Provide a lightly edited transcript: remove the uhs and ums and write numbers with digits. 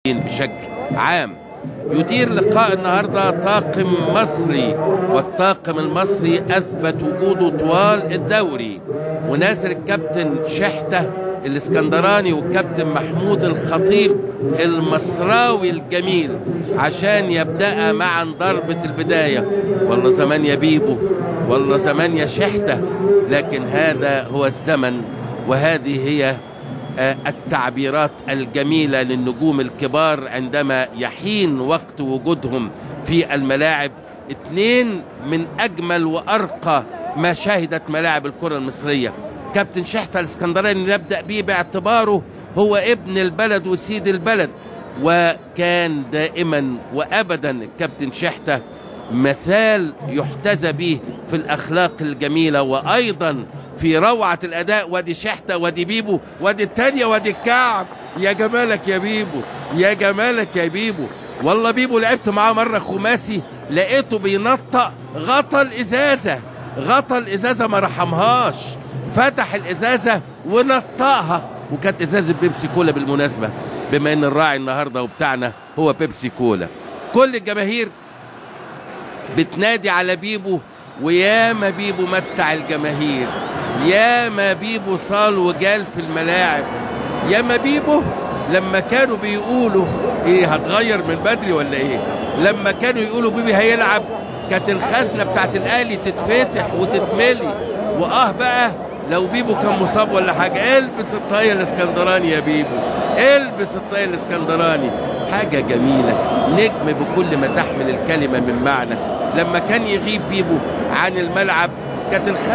بشكل عام. يدير لقاء النهارده طاقم مصري، والطاقم المصري اثبت وجوده طوال الدوري، ونازل الكابتن شحتة الاسكندراني والكابتن محمود الخطيب المصراوي الجميل عشان يبدأ معا ضربة البداية. والله زمان يا بيبو، والله زمان يا شحتة، لكن هذا هو الزمن، وهذه هي التعبيرات الجميلة للنجوم الكبار عندما يحين وقت وجودهم في الملاعب. اتنين من أجمل وأرقى ما شهدت ملاعب الكرة المصرية. كابتن شحتة الاسكندراني نبدأ بيه باعتباره هو ابن البلد وسيد البلد، وكان دائما وأبدا الكابتن شحتة مثال يحتذى به في الأخلاق الجميلة وأيضا في روعة الأداء. وادي شحتة، وادي بيبو، وادي التانية، وادي الكعب. يا جمالك يا بيبو، يا جمالك يا بيبو. والله بيبو لعبت معاه مرة خماسي، لقيته بينطق غطى الإزازة، غطى الإزازة ما رحمهاش، فتح الإزازة ونطقها، وكانت إزازة بيبسي كولا بالمناسبة، بما إن الراعي النهاردة وبتاعنا هو بيبسي كولا. كل الجماهير بتنادي على بيبو، وياما بيبو متع الجماهير، ياما بيبو صال وجال في الملاعب، ياما بيبو لما كانوا بيقولوا ايه هتغير من بدري ولا ايه، لما كانوا يقولوا بيبي هيلعب كانت الخزنة بتاعت الاهلي تتفتح وتتملي. واه بقى لو بيبو كان مصاب ولا حاجة. البس الطاقية الاسكندراني يا بيبو، البس الطاقية الاسكندراني. حاجة جميلة، نجم بكل ما تحمل الكلمة من معنى. لما كان يغيب بيبو عن الملعب كانت الخزنة